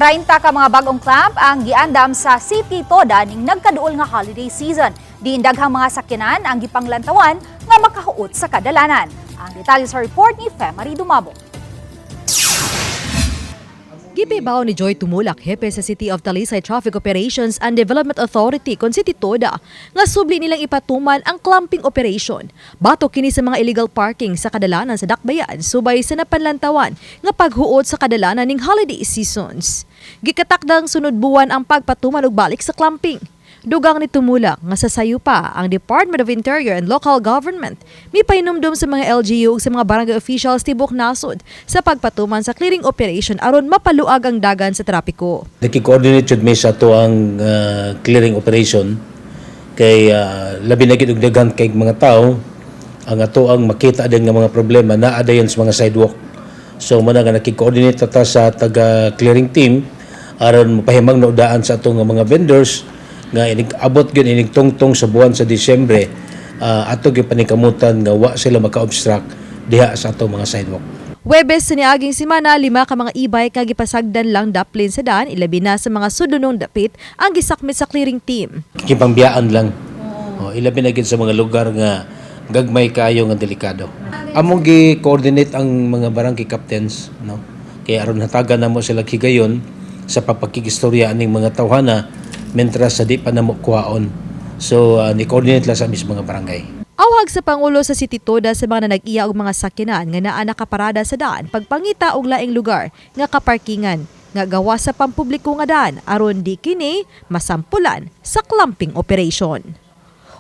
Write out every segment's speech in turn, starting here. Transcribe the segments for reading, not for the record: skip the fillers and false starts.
30 ka mga bagong clamp ang giandam sa City Toda ning nagkaduol nga holiday season. Diin daghang mga sakyanan ang gipanglantawan nga makahuot sa kadalanan. Ang detalye sa report ni Femary Dumabo. Gipahibaw ni Joy Tumulak, hepe sa City of Talisay Traffic Operations and Development Authority kon City TODA, nga subli nilang ipatuman ang clamping operation. Batok kini sa mga illegal parking sa kadalanan sa Dakbayan subay sa napanlantawan nga paghuot sa kadalanan ning holiday seasons. Gikatakdang sunod buwan ang pagpatuman og balik sa clamping. Dugang ni Tumulak nga sa sayo pa ang Department of Interior and Local Government mipahinumdum sa mga LGU ug sa mga barangay officials tibok nasod sa pagpatuman sa clearing operation aron mapaluag ang dagan sa trapiko. Naki-coordinate jud mi sa atoang clearing operation kay labi na gid og daghan kay mga tao ang atoang makita din nga mga problema naa dayon sa mga sidewalk. So mao na nga naki-coordinate ta sa taga clearing team aron mapahimang daan sa atong nga mga vendors nga inig abot gyud inig tungtong sa buwan sa Disyembre, ato gyud panikamutan nga wa sila maka-obstruct diha sa atong mga sidewalk. Webes sa niaging semana, lima ka mga e-bike nga gipasagdan lang daplin sa daan, ilabi na sa mga sudlonong dapit ang gisakmit sa clearing team. Gipangbiaan lang. Oh, ilabi na gid sa mga lugar nga gagmay kaayo nga delikado. Among gi-coordinate ang mga barangay captains, no? Kay aron hatagan namo sila higayon sa pagpakigistorya aning mga tawhana mentras sa di pa namo kuhaon. So ni-coordinate lang sa mismo mga barangay. Awhag sa Pangulo sa City Toda sa mga nanag-iya og mga sakyanan nga naa nakaparada sa daan pagpangita og laing lugar nga kaparkingan nga gawa sa pampubliko nga daan aron di kini masampulan sa clamping operation.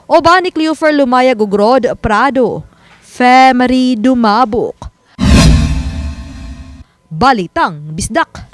Uban ni Cleofer Lumayag ug Rod Prado, Femery Dumabok. Balitang Bisdak.